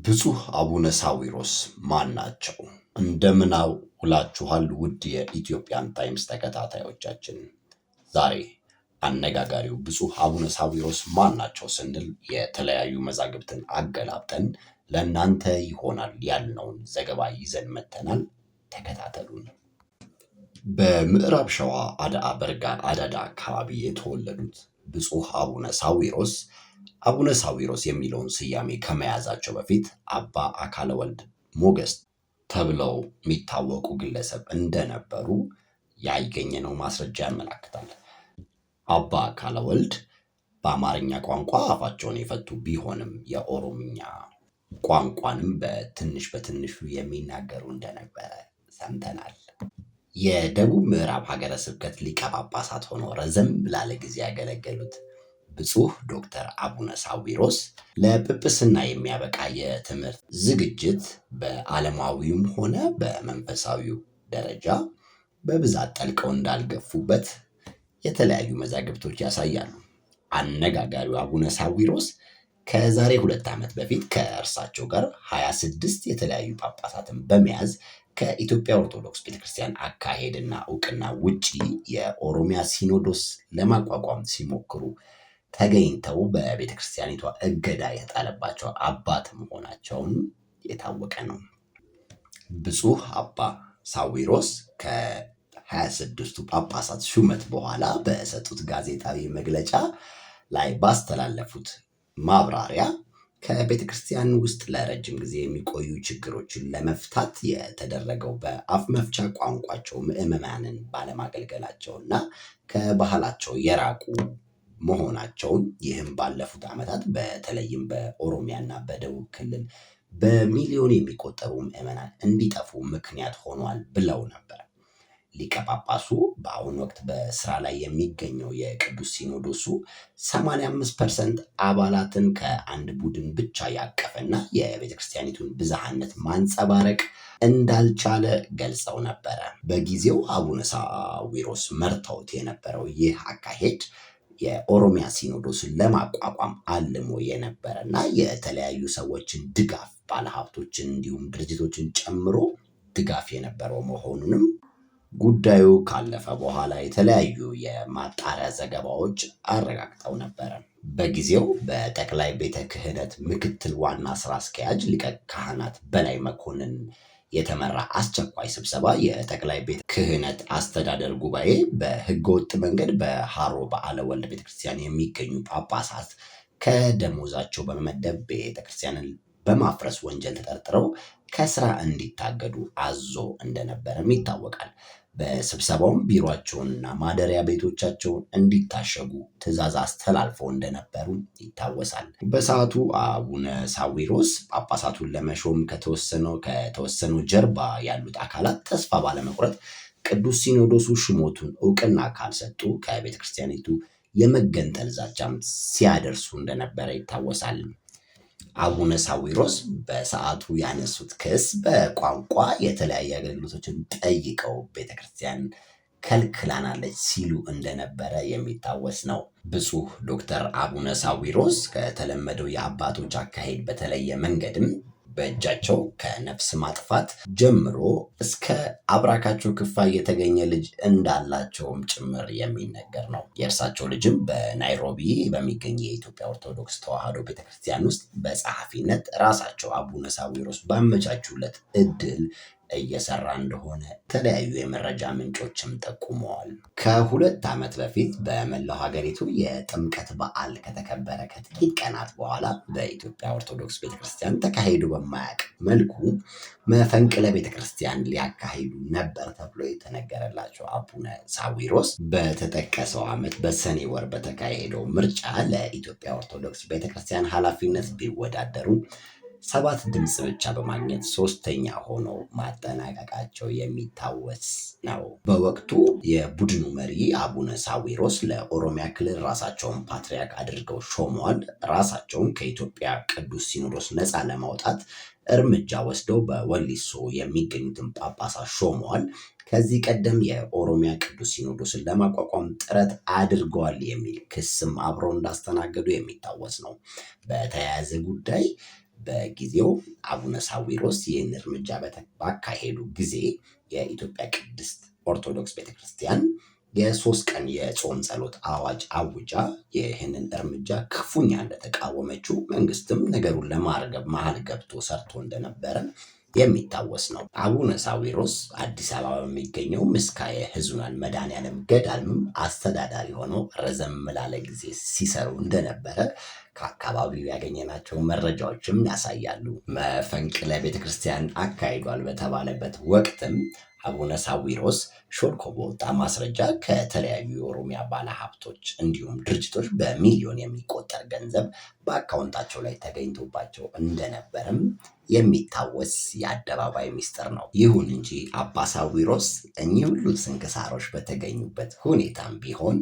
ብፁዕ አቡነ ሳዊሮስ ማን ናቸው? እንደምን ውላችኋል ውድ የኢትዮጵያን ታይምስ ተከታታዮቻችን። ዛሬ አነጋጋሪው ብፁዕ አቡነ ሳዊሮስ ማን ናቸው ስንል የተለያዩ መዛግብትን አገላብጠን ለእናንተ ይሆናል ያልነውን ዘገባ ይዘን መጥተናል። ተከታተሉን። በምዕራብ ሸዋ አድአ በርጋ አዳዳ አካባቢ የተወለዱት ብፁዕ አቡነ ሳዊሮስ አቡነ ሳዊሮስ የሚለውን ስያሜ ከመያዛቸው በፊት አባ አካለ ወልድ ሞገስ ተብለው የሚታወቁ ግለሰብ እንደነበሩ ያገኘነው ማስረጃ ያመላክታል። አባ አካለ ወልድ በአማርኛ ቋንቋ አፋቸውን የፈቱ ቢሆንም የኦሮምኛ ቋንቋንም በትንሽ በትንሹ የሚናገሩ እንደነበረ ሰምተናል። የደቡብ ምዕራብ ሀገረ ስብከት ሊቀ ጳጳሳት ሆኖ ረዘም ላለ ጊዜ ያገለገሉት ብፁዕ ዶክተር አቡነ ሳዊሮስ ለጵጵስና የሚያበቃ የትምህርት ዝግጅት በዓለማዊውም ሆነ በመንፈሳዊው ደረጃ በብዛት ጠልቀው እንዳልገፉበት የተለያዩ መዛግብቶች ያሳያሉ። አነጋጋሪው አቡነ ሳዊሮስ ከዛሬ 2 ዓመት በፊት ከእርሳቸው ጋር 26 የተለያዩ ጳጳሳትን በመያዝ ከኢትዮጵያ ኦርቶዶክስ ቤተክርስቲያን አካሄድና እውቅና ውጪ የኦሮሚያ ሲኖዶስ ለማቋቋም ሲሞክሩ ተገኝተው በቤተክርስቲያኒቷ እገዳ የተጣለባቸው አባት መሆናቸውን የታወቀ ነው። ብፁዕ አባ ሳዊሮስ ከ26ቱ ጳጳሳት ሹመት በኋላ በሰጡት ጋዜጣዊ መግለጫ ላይ ባስተላለፉት ማብራሪያ ከቤተ ክርስቲያን ውስጥ ለረጅም ጊዜ የሚቆዩ ችግሮችን ለመፍታት የተደረገው በአፍ መፍቻ ቋንቋቸው ምዕመናንን ባለማገልገላቸው እና ከባህላቸው የራቁ መሆናቸውን፣ ይህም ባለፉት ዓመታት በተለይም በኦሮሚያና በደቡብ ክልል በሚሊዮን የሚቆጠሩ ምዕመናን እንዲጠፉ ምክንያት ሆኗል ብለው ነበር። ሊቀ ጳጳሱ በአሁኑ ወቅት በስራ ላይ የሚገኘው የቅዱስ ሲኖዶሱ 85% አባላትን ከአንድ ቡድን ብቻ ያቀፈና የቤተክርስቲያኒቱን ብዝሃነት ማንጸባረቅ እንዳልቻለ ገልጸው ነበረ። በጊዜው አቡነ ሳዊሮስ መርተውት የነበረው ይህ አካሄድ የኦሮሚያ ሲኖዶስን ለማቋቋም አልሞ የነበረ እና የተለያዩ ሰዎችን ድጋፍ፣ ባለሀብቶችን እንዲሁም ድርጅቶችን ጨምሮ ድጋፍ የነበረው መሆኑንም ጉዳዩ ካለፈ በኋላ የተለያዩ የማጣሪያ ዘገባዎች አረጋግጠው ነበረ። በጊዜው በጠቅላይ ቤተ ክህነት ምክትል ዋና ስራ አስኪያጅ ሊቀ ካህናት በላይ መኮንን የተመራ አስቸኳይ ስብሰባ የጠቅላይ ቤተ ክህነት አስተዳደር ጉባኤ በህገወጥ መንገድ በሃሮ በዓለ ወልድ ቤተክርስቲያን የሚገኙ ጳጳሳት ከደሞዛቸው በመመደብ ቤተክርስቲያንን በማፍረስ ወንጀል ተጠርጥረው ከስራ እንዲታገዱ አዞ እንደነበረም ይታወቃል። በስብሰባውም ቢሮአቸውንና ማደሪያ ቤቶቻቸውን እንዲታሸጉ ትዕዛዝ አስተላልፈው እንደነበሩ ይታወሳል። በሰዓቱ አቡነ ሳዊሮስ ጳጳሳቱን ለመሾም ከተወሰነው ጀርባ ያሉት አካላት ተስፋ ባለመቁረጥ ቅዱስ ሲኖዶሱ ሹመቱን እውቅና ካልሰጡ ከቤተ ክርስቲያኒቱ የመገንጠል ዛቻም ሲያደርሱ እንደነበረ ይታወሳል። አቡነ ሳዊሮስ በሰዓቱ ያነሱት ክስ በቋንቋ የተለያየ አገልግሎቶችን ጠይቀው ቤተክርስቲያን ከልክላናለች ሲሉ እንደነበረ የሚታወስ ነው። ብፁዕ ዶክተር አቡነ ሳዊሮስ ከተለመደው የአባቶች አካሄድ በተለየ መንገድም በእጃቸው ከነፍስ ማጥፋት ጀምሮ እስከ አብራካቸው ክፋይ የተገኘ ልጅ እንዳላቸውም ጭምር የሚነገር ነው። የእርሳቸው ልጅም በናይሮቢ በሚገኝ የኢትዮጵያ ኦርቶዶክስ ተዋሕዶ ቤተክርስቲያን ውስጥ በጸሐፊነት ራሳቸው አቡነ ሳዊሮስ ባመቻቹለት እድል እየሰራ እንደሆነ የተለያዩ የመረጃ ምንጮችም ጠቁመዋል። ከ2 ዓመት በፊት በመላው ሀገሪቱ የጥምቀት በዓል ከተከበረ ከጥቂት ቀናት በኋላ በኢትዮጵያ ኦርቶዶክስ ቤተክርስቲያን ተካሂዶ በማያውቅ መልኩ መፈንቅለ ቤተክርስቲያን ሊያካሂዱ ነበር ተብሎ የተነገረላቸው አቡነ ሳዊሮስ በተጠቀሰው ዓመት በሰኔ ወር በተካሄደው ምርጫ ለኢትዮጵያ ኦርቶዶክስ ቤተክርስቲያን ኃላፊነት ቢወዳደሩ 7 ድምፅ ብቻ በማግኘት ሶስተኛ ሆነው ማጠናቀቃቸው የሚታወስ ነው። በወቅቱ የቡድኑ መሪ አቡነ ሳዊሮስ ለኦሮሚያ ክልል ራሳቸውን ፓትርያርክ አድርገው ሾመዋል። ራሳቸውን ከኢትዮጵያ ቅዱስ ሲኖዶስ ነፃ ለማውጣት እርምጃ ወስደው በወሊሶ የሚገኙትን ጳጳሳት ሾመዋል። ከዚህ ቀደም የኦሮሚያ ቅዱስ ሲኖዶስን ለማቋቋም ጥረት አድርገዋል የሚል ክስም አብረው እንዳስተናገዱ የሚታወስ ነው። በተያያዘ ጉዳይ በጊዜው አቡነ ሳዊሮስ ይህን እርምጃ ባካሄዱ ጊዜ የኢትዮጵያ ቅድስት ኦርቶዶክስ ቤተክርስቲያን የ3 ቀን የጾም ጸሎት አዋጅ አውጃ ይህንን እርምጃ ክፉኛ እንደተቃወመችው፣ መንግስትም ነገሩን ለማርገብ መሀል ገብቶ ሰርቶ እንደነበረ የሚታወስ ነው። አቡነ ሳዊሮስ አዲስ አበባ በሚገኘው ምስካየ ኅዙናን መድኃኔዓለም ገዳምም አስተዳዳሪ ሆነው ረዘም ላለ ጊዜ ሲሰሩ እንደነበረ ከአካባቢው ያገኘናቸው መረጃዎችም ያሳያሉ። መፈንቅለ ቤተክርስቲያን አካሂዷል በተባለበት ወቅትም አቡነ ሳዊሮስ ሾልኮ በወጣ ማስረጃ ከተለያዩ የኦሮሚያ ባለሀብቶች እንዲሁም ድርጅቶች በሚሊዮን የሚቆጠር ገንዘብ በአካውንታቸው ላይ ተገኝቶባቸው እንደነበርም የሚታወስ የአደባባይ ሚስጥር ነው። ይሁን እንጂ አባ ሳዊሮስ እኚህ ሁሉ ስንክሳሮች በተገኙበት ሁኔታም ቢሆን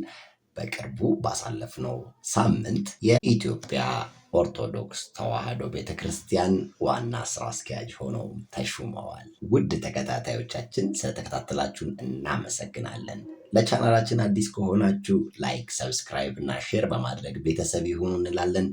በቅርቡ ባሳለፍነው ሳምንት የኢትዮጵያ ኦርቶዶክስ ተዋሕዶ ቤተክርስቲያን ዋና ስራ አስኪያጅ ሆነው ተሹመዋል። ውድ ተከታታዮቻችን፣ ስለተከታተላችሁን እናመሰግናለን። ለቻናላችን አዲስ ከሆናችሁ like፣ subscribe እና share በማድረግ ቤተሰብ ይሁኑ እንላለን።